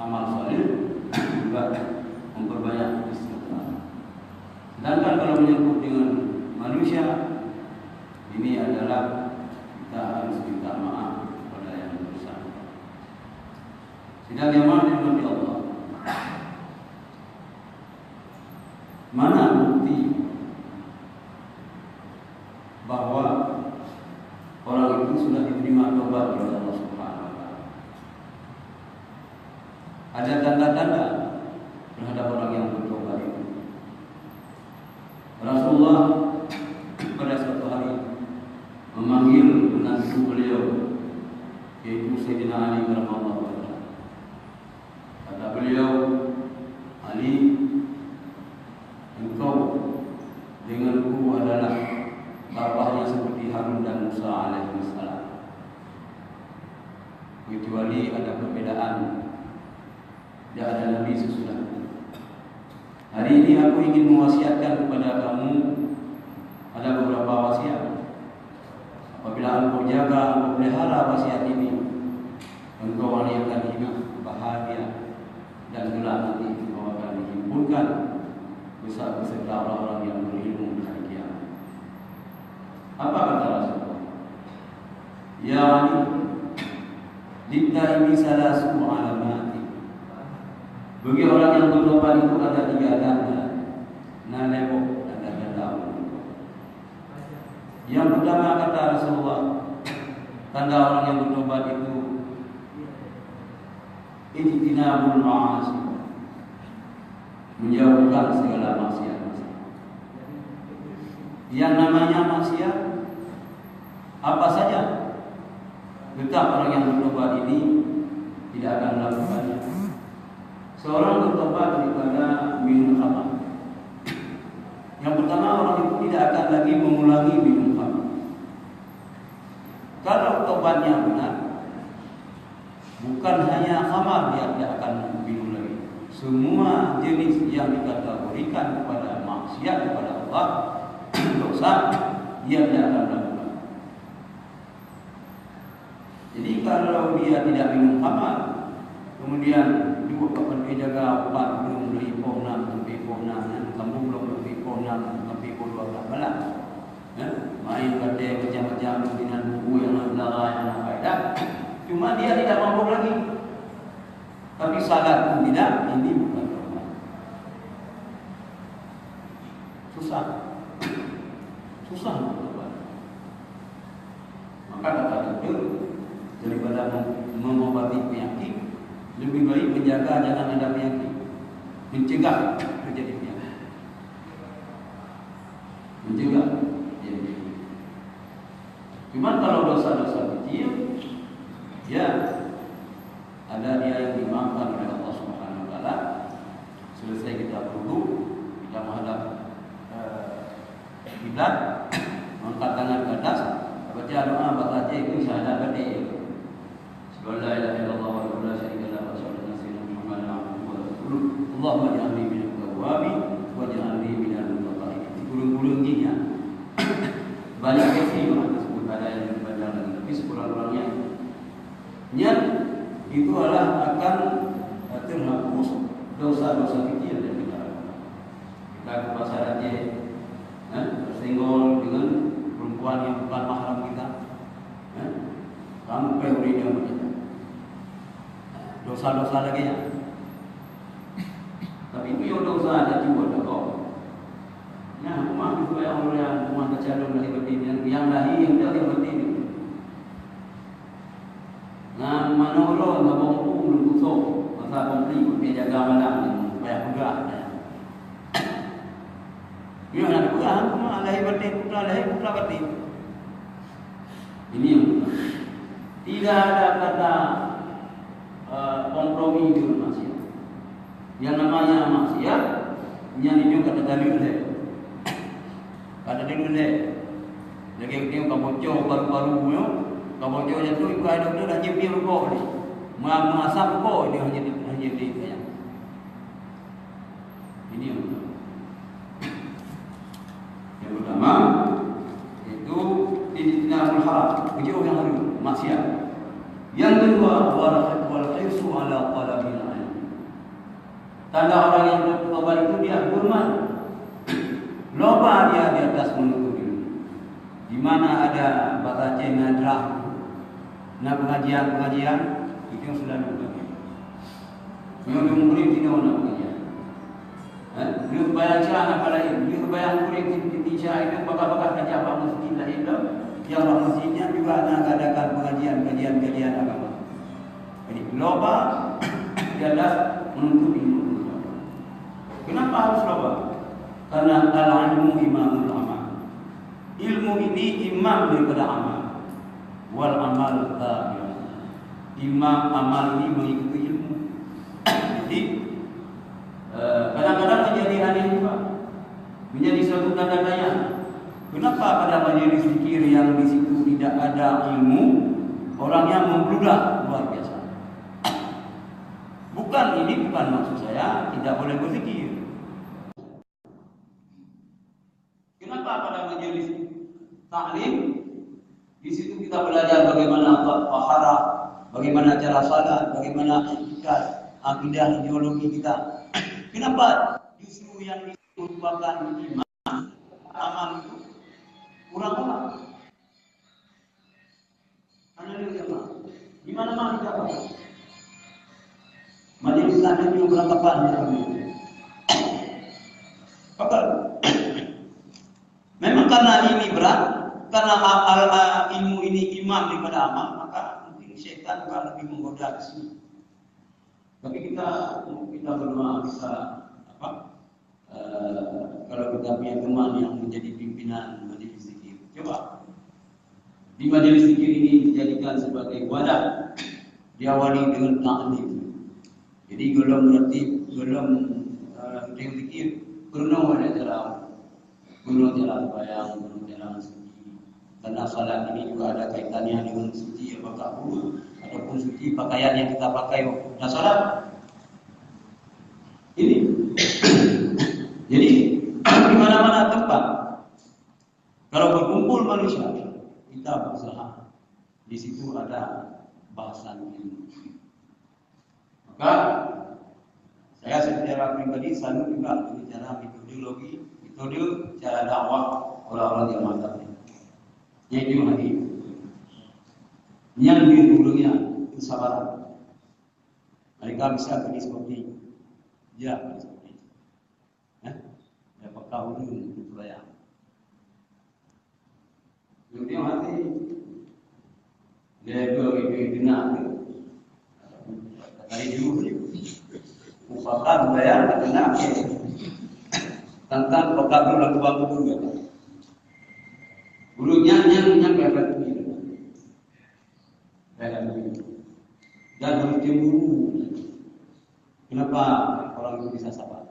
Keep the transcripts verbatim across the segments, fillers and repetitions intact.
Amal saleh juga memperbanyak istighfar. Sedangkan kalau menyangkut dengan manusia, ini adalah kita harus minta maaf kepada yang bersangkutan. Sidang jamaah dirahmati Allah. Mana bukti bahwa orang itu sudah diterima tobat oleh Allah Subhanahu wa Taala? Ada tanda-tanda terhadap orang yang bertobat itu. Rasulullah pada suatu hari memanggil menantu beliau, yaitu Sayyidina Ali karamallahu wajhah. Kata beliau, "Ali, engkau denganku adalah babah yang seperti Harun dan Musa alaihissalam. Kecuali ada perbedaan, tidak ada nabi sesudahku. Hari ini aku ingin mewasiatkan kepada kamu ada beberapa wasiat. Apabila engkau jaga, engkau pelihara wasiat ini, engkau akan ingat bahagia dan kelak nanti engkau akan dihimpunkan beserta orang-orang yang berilmu di hari kiamat." Apa kata Rasulullah? "Ya Ali, littaibi salasu alamati." Bagi orang yang bertobat itu ada tiga tanda. Na lhèe boh tanda-tanda orang bertobat. Yang pertama, kata Rasulullah, tanda orang yang bertobat itu ijtinabul ma'asi, menjauhkan segala maksiat. Yang namanya maksiat apa saja, tetap orang yang bertobat ini tidak akan melakukannya. Seorang bertobat daripada minum khamar. Yang pertama, orang itu tidak akan lagi mengulangi minum khamar. Kalau tobatnya benar, bukan hanya khamar dia tidak akan minum lagi. Semua jenis yang dikategorikan kepada maksiat kepada Allah, dosa, dia tidak akan melakukan. Jadi, kalau dia tidak minum khamar, kemudian duduk kat pantai jaga upat, belum dari pukul enam sampai pukul enam, kan? Kampung belum dari pukul enam sampai pukul dua belas malam. Ya, main kata macam-macam, dengan buku yang nak belara, yang nak faedah. Cuma dia tidak mabuk lagi. Tapi salat pun tidak, ini bukan tobat. Susah. Susah untuk tobat. Maka kata doktor, daripada mem-, mengobati penyakit, lebih baik menjaga jangan ada penyakit. Mencegah terjadi penyakit. Mencegah terjadi penyakit. Cuma kalau dosa-dosa kecil, ya, ada dia yang dimaafkan oleh Allah Subhanahu wa Taala. Selesai kita berwudu, kita menghadap, eh, kiblat, mengangkat tangan ke atas, baca doa, baca itu syahadat batin. Asyhadu an la ilaha illallah wahdahu la syarika lah, wa asyhadu anna sayyidina Muhammadan abduhu wa rasuluh. Allahumma ij'alni minat tawwabin waj'alni minal mutatahhirin. Kurang-kurang jih nyan. Banyak versi orang tersebut, ada yang lebih panjang lagi, tapi sekurang-kurangnya nyan itu adalah akan, eh, terhapus dosa-dosa kecil yang kita lakukan. Kita ke pasar aja, eh, tersenggol dengan perempuan yang bukan mahram kita, eh, sampai hari dia macam dosa-dosa lagi ya. Tapi itu yang dosa ada juga tak kau. Nah, rumah itu yang orang rumah kacau lahir batin, yang, yang lahir yang dah yang batin itu. Ngon manoe lôn, ngon bawang pun lôn kusong. Masa kompli pun dia jaga malam ni, payah peugah. Nyoe hana peugah, cuma lahé batin, putra lahé, putra batin. Ini yang betul. Tidak ada kata, eh, kompromi dengan maksiat. Yang namanya maksiat, nyan itu kata dalil deh. Kata dalil deh. Lagi kita ka bocor baru-baru nyoe, ka bocor jatuh, ibu ada tu dah nyium dia rukok ni. Mengasap rukok dia hanya di, hanya di, ya. Ini yang betul. Yang pertama, itu ijtinabul haram, kejauh yang haram, maksiat. Yang kedua, wal, wal hirsu ala talabil ilm. Kalau orang yang bertobat itu dia bermain, loba dia di atas menuntut ilmu. Di mana ada bahasa Aceh na drah, na pengajian-pengajian, itu selalu bagi. Menuntut murid di na pengajian. Eh, dia bayar cara apa lain? Dia bayar murid di, di, di cara itu, baka-baka saja apa masjid lain tu. Yang masjidnya juga na adakan pengajian, kajian-kajian agama. Jadi, loba ialah menuntut ilmu. Kenapa harus loba? Karena al-ilmu imamul amal. Ilmu ini imam daripada amal. Wal amal tabi'un. Imam, amal ini mengikuti ilmu. Jadi, eh, kadang-kadang menjadi aneh juga. Menjadi suatu tanda tanya. Kenapa pada majelis zikir yang di situ tidak ada ilmu, orangnya membludak luar biasa? Bukan, ini bukan maksud saya tidak boleh berzikir. Kenapa pada majelis taklim di situ kita belajar bagaimana ta-, taharah, bagaimana cara salat, bagaimana etika, akidah, ideologi kita? Kenapa justru yang merupakan imam, amal itu kurang tepat? Hana lé jamaah. Di mana-mana kita apa? Majelis taklim nyoe berantakan di dalam ini. Maka, memang karena ini berat, karena a-, a-, a-, ilmu ini imam daripada amal, maka mungkin syaitan akan lebih menggoda ke sini. Tapi kita, kita berdoa, kita, apa, eh, kalau kita punya teman yang menjadi pimpinan majelis zikir, coba di majelis zikir ini dijadikan sebagai wadah, diawali dengan taklim. Jadi, golom berarti, golom, eh, zikir, peurunoe cara Bunoe jalan sembahyang, bunoe jalan suci. Karena salat ini juga ada kaitannya dengan suci, apakah wudu ataupun suci pakaian yang kita pakai waktu kita salat. Ini. Jadi, di mana-mana tempat, kalau berkumpul manusia, kita berusaha di situ ada bahasan ilmu. Maka, saya secara pribadi salut juga dengan cara metodologi, metode cara dakwah orang-orang zaman tadi. Yaitu hadis. Yang diurungnya kesabaran. Mereka bisa pergi seperti dia pergi seperti itu. Eh? Dia pakai urung itu raya. Kemudian hati dia itu itu itu nak tu. Tadi dulu ni. Upaka budaya nak kena. Tentang pakar dulu lagu baku dulu. Dulu nyan nyan nyan berlaku. Dan harus cemburu. Kenapa orang itu bisa sabar?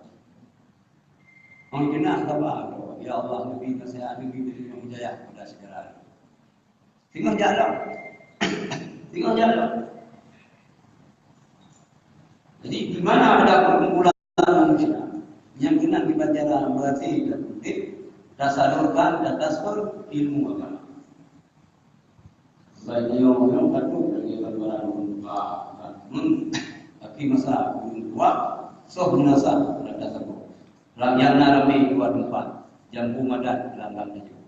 Orang kena sabar. Ya Allah, nabi nasihat nabi dari yang mujayah pada sejarah. Tengok jalan. Tengok jalan. Jadi, di mana ada perkumpulan manusia yang kena dibaca dalam berarti dan tertib, tasalurkan dan tasbur ilmu agama. Baik nyoe nyoe patut lagi bantuan muka. Hmm. Tapi masa belum kuat, soh binasa pada tasabur. Rakyat na ramai dua tempat, jambu madat gelanggang tujuh.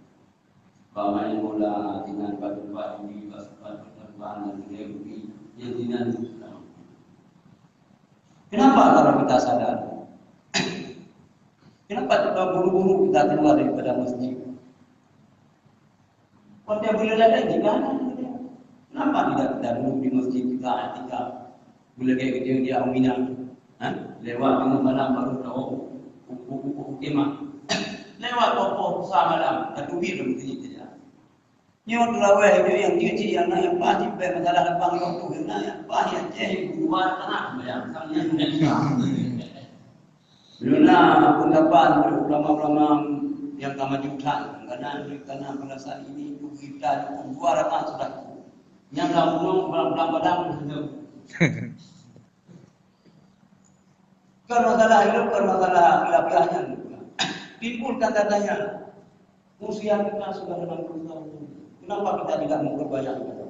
Pamain bola dengan batu-batu di pasukan pertempuran dan negeri yang dinan. Kenapa kalau kita sadar? Kenapa kita buru-buru kita keluar daripada masjid? Pada bila ada di mana? Kenapa tidak kita dulu di masjid kita ketika bila kayak gitu dia Mina? Ha? Lewat tengah malam baru tahu. Ukuk-ukuk kemah. Lewat pukul sa malam, tak tubir dalam masjid saja. Nyoe teulawai nyoe nyang jeuet cit nyang na nyang paih cit bèk masalah lapang lôn tuh nyang na nyang paih nyang ceh nyang keuluwa tanah bayang sang nyang. Lôn na peundapat ulama-ulama nyang ka maju that, karena, karena pada saat ini tu kita ni dua rakaat sudah cukup. Nyang ka bunoe blang-blang padang. Bukan masalah itu, bukan masalah khilafiyah nyan. Timbul tanda tanya, usia kita sudah enam puluh tahun. Kenapa kita tidak memperbanyak ibadah?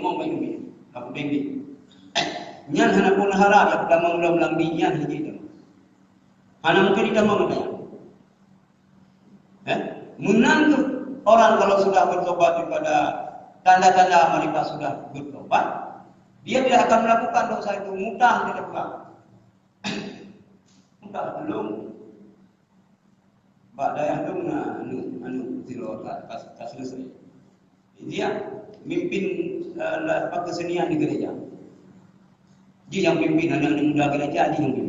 tamong bak ileumèe. Lam kupèng bi. Nyan hana pun haram nyang tamong lom lam bi nyan hiji tamong. Hana mungkin jitamong lagèe nyan. Eh? Meunan tu orang kalau sudah bertobat daripada tanda-tanda mereka sudah bertobat, dia tidak akan melakukan dosa itu, mutah dia lakukan. Mutah belum. Bak dayah tu na anu, anu, silo ka, ka, ka selesai. Dia mimpin, eh, la-, apa, kesenian di gereja. Dia yang pimpin anak-anak muda gereja, dia yang pimpin.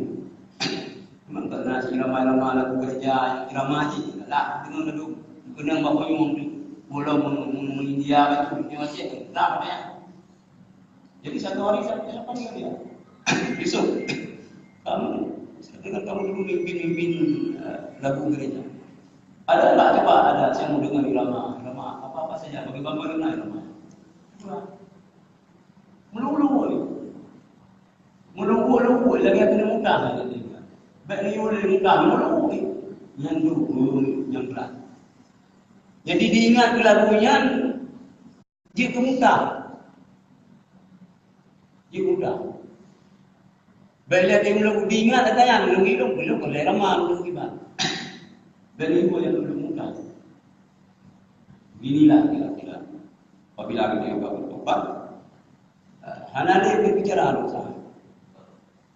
Memang tak nak irama-irama lagu gereja, irama je. Lah, dengar lagu. Kena bawa nyong tu. Bola mun, mun, mun India batu, dia masih tak apa ya. Jadi satu hari saya tanya dia. Yusuf, kamu, saya dengar kamu dulu mimpin-mimpin, eh, lagu gereja. Ada tak coba ada saya mau dengar irama, irama apa-apa saja, bagi bamba irama? Coba. Meululu ni. Meululu-lulu lagi aku nak mudah lagi. Baik ni boleh mudah, meululu ni. Yang tu, yang berat. Jadi diingat ke lagu nyan, jeuet keu mudah. Jeuet mudah. Bila dia meunan diingat ata nyan, meunan ilong, belum boleh ramah, belum kiban. Dan ibu yang belum mudah. Inilah kira-kira. Apabila kita yang bertobat, eh, hana ada berbicara dosa.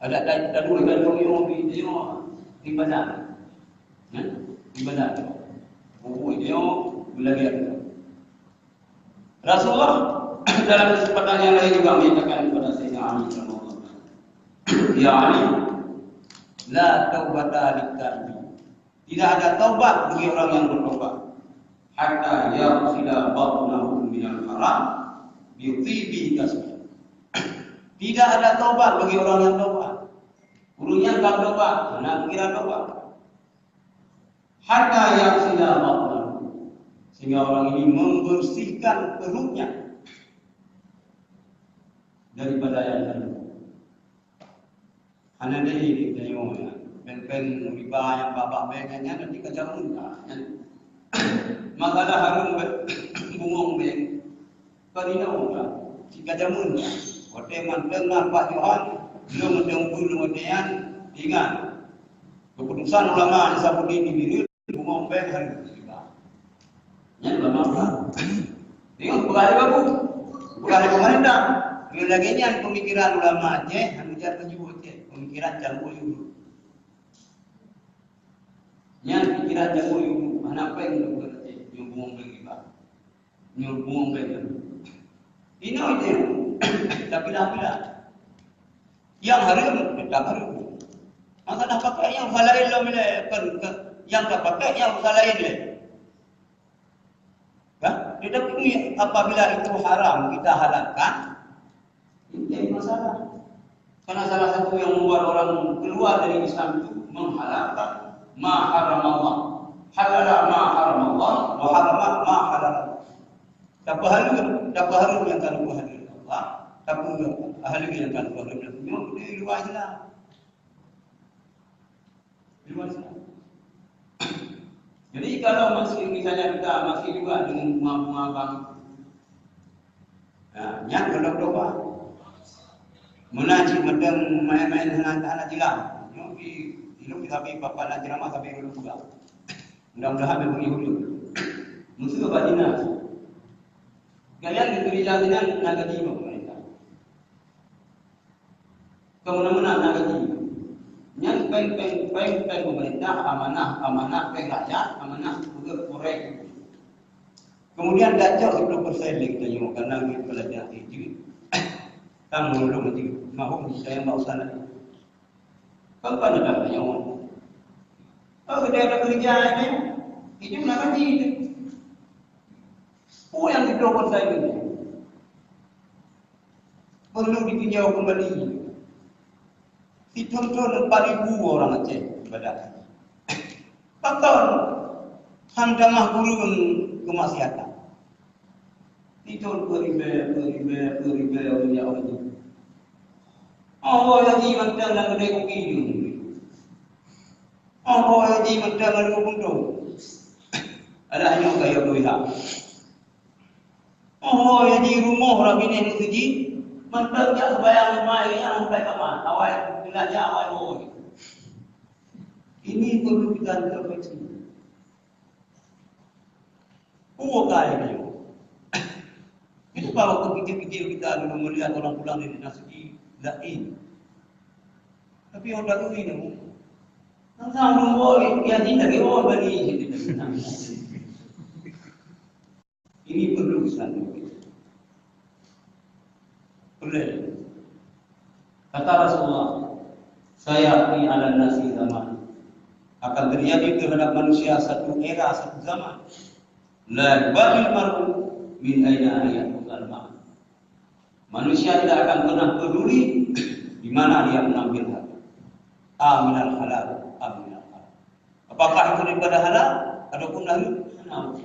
Ada, ada, ada dua, ada dua, di, di, di badan. Ya? Di badan. Buku ini, oh, belajar. Rasulullah dalam kesempatan yang lain juga menyatakan kepada Sayyidina Ali radhiyallahu anhu, "Ya Ali, la taubata lit-ta'ibi." Tidak ada taubat bagi orang yang bertaubat. "Hatta yaghsila batnahu minal haram bi thibi kasbi." Tidak ada taubat bagi orang yang taubat. Ureuëng nyang ka taubat, hana pikiran taubat. "Hatta yaghsila batnahu." Sehingga orang ini membersihkan perutnya daripada yang lain. Hana deh, tanyong nyan. Péng-péng riba nyang bak-bak bank nyan, nyan nanti ka jameun ka, nyan. Masalah hareuem bank, bungong bank. Kon inoe ka, cit ka jameun ka. Watée mantong na Pak Johan, lôn mantong beu lôn watée nyan, ingat. Keputusan ulama Nisabuddin di Bireuen, bungong bank hareuem riba. Nyan ulama Islam. Tengok, peugah lé babu. Peugah lé pemerintah. Ngon lagée nyan pemikiran ulama Aceh, anu jak laju Aceh. Pemikiran canggu yulu. Nyan pikiran canggu yulu. Hana péng untuk Aceh. Nyoe bungong péng riba. Nyoe bungong péng. Inoe Aceh. Tapi lah, lah. Nyang hareuem, tetap hareuem. Maka dah pakai nyang usaha laén lom ilée. Kan, kan, nyang ka pakai nyang usaha laén ilée. Kan? Tetapi apabila itu haram kita halalkan, ini jadi masalah. Karena salah satu yang membuat orang keluar dari Islam itu menghalalkan ma haram Allah. Halala ma haram Allah, wa harama ma halal Allah. Tapeuhalal, tapeuhareuem nyang ka lheueh halal Allah, tapeuhalal nyang ka lheueh halal Allah. Nyoe di luar Islam. Jadi, kalau masih, misalnya, kita masih juga dengan bunga-bunga bank, ya, nyan belum tobat. Meunan cit mantong main-main hana, hana jelas. Nyoe di, di lôn sabe papa na ceramah sabe lôn juga. Mudah-mudahan memang hudud. Musuh apa dina? Kalian di gereja sinan na gaji pemerintah. Keu meunan-meunan na gaji. Nyan péng, péng, péng, péng pemerintah, amanah, amanah péng rakyat, amanah peugét korek. Kemudian dak cok siplôh persen lé geutanyoe, karena geupeulaja jeuet. Kan meulôn jeuet, mahom saya bak usaha lagi. Kan, kan ada nyoe. Oh, kita ada kerja ini, itu nak gaji itu. Oh, yang siplôh persen itu. Perlu ditinjau kembali. Sithon-thon empat ribu orang Aceh ibadat haji. Pakon han tamah kureueng keumaksiatan. Sithon dua ribu, dua ribu, dua ribu orang Aceh. Oh, haji mantong lam keudè kopi tu. Oh, haji mantong lam keudè kopi tu. Ada hanya kaya tu ya. Oh, ya di rumoh orang binéh meuseujid, mantong jak seubayang lima hari nyan sampai kapan? Awai belajar, awai boh. Ini perlu kita introspeksi. Dua kali dia. Itu kalau kecil-kecil kita dulu melihat orang pulang dari masjid, lain. Tapi orang baru ini, nang sama orang, ya, tidak, dia orang balik. Ini perlu disampaikan. Perlu. Kata Rasulullah, "Sayati 'alan nasi zaman." Akan terjadi terhadap manusia satu era, satu zaman. La yubalil mar'u min aina ya'khudhul ma'. Manusia tidak akan pernah peduli di mana dia mengambil harta. A minal halal, a minal haram. Apakah itu daripada halal ataupun dari mana?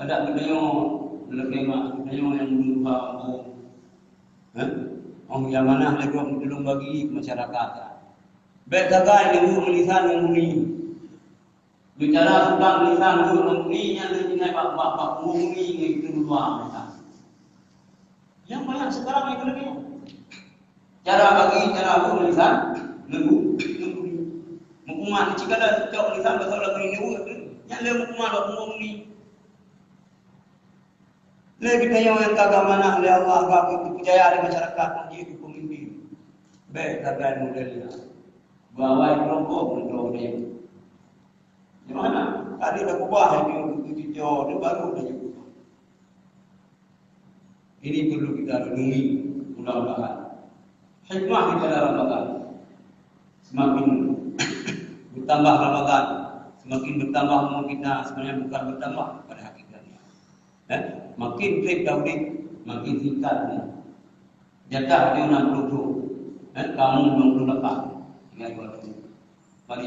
Ada geutanyoe, dalam tema geutanyoe nyang meunurha, oh, eh? Oh, nyang mana lé gob tulông bagi ke masyarakat. Bèk sagai nyang meulisan nyang muni. Bicara tentang lisan geuh ngon muni nyan lé tinggai bak, bak, bak muni ngon itu dua lisan. Yang banyak sekarang itu lagi. Cara bagi, cara geuh lisan, nunggu, nunggu. Meukuman, jika ada cok lisan, pasal lagu ini, nyan lé meukuman bak muni. Lé geutanyoe nyang ka geuamanah lé Allah, ka geupeucaya lé masyarakat, jeuet keu peumimpin. Bèk sagai model nyan. Beuawai kelompok meuntreuk udép. Di mana? Tadi dah kubah yang dia tujuh jauh, dia baru dah cukup. Ini perlu kita renungi, mudah-mudahan. Hikmah di dalam Ramadan. Semakin bertambah Ramadan, semakin bertambah umur kita, sebenarnya bukan bertambah pada hakikatnya. Eh, makin treb dah udeb, makin singkat ni. Jatah dia enam puluh tujuh, eh, kamu enam puluh lapan. Tinggal dua tahun. Mari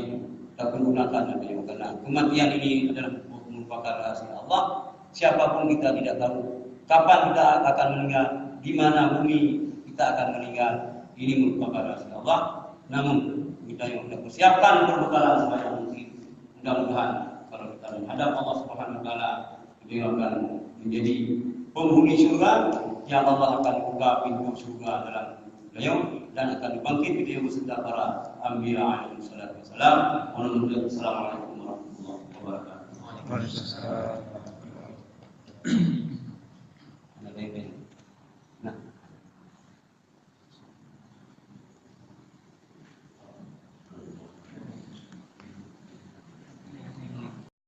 kita pergunakan apa yang kena. Kematian ini adalah merupakan rahasia Allah. Siapapun kita tidak tahu kapan kita akan meninggal, di mana bumi kita akan meninggal. Ini merupakan rahasia Allah. Namun, kita yang sudah persiapkan perbekalan sebanyak mungkin. Mudah-mudahan kalau kita menghadap Allah Subhanahu wa Taala, beliau akan menjadi penghuni syurga, yang Allah akan buka pintu syurga dalam beliau dan akan dibangkit beliau beserta para anbiya alaihi salatu wassalam. Wassalamualaikum warahmatullahi wabarakatuh. Waalaikumsalam.